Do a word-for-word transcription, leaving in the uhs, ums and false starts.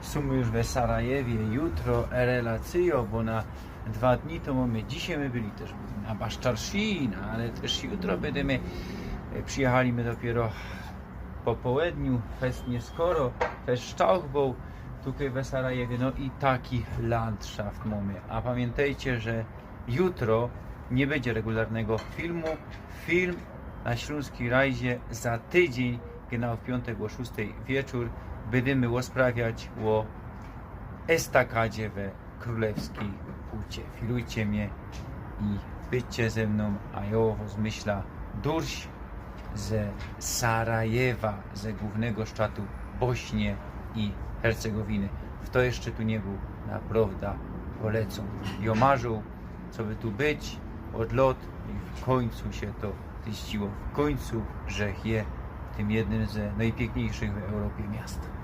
Sōm już we Sarajewie, jutro relacyjo, bo na dwa dni to mōmy. Dzisiej my byli tyż na Baszczarszina, ale tyż jutro bydymy, e, przijechali my dopiyro po połedniu, fest niy skoro, fest sztauch bōł tukej we Sarajewie, no i taki landszaft mōmy. A pamiyntejcie, że jutro niy bydzie regularnego filmu. Film na Ślōnskij Rajdzie za tydziyń, genau w piōntek ô szōstej wieczōr, bydymy ôsprawiać ô estakadzie we Krōlewskij Hucie. Filujcie mie i bydźcie ze mnōm, a jo wōm zmyśla durś ze Sarajewa, ze głōwnego sztatu Bośnie i Hercegowiny. Fto jeszcze tu niy bōł, naprowda polecōm. Jo marził, coby tu być ôd lot i w kōńcu sie to zdziściło. W kōńcu żech je tym jednym ze nojpiykniejszych w Europie miast.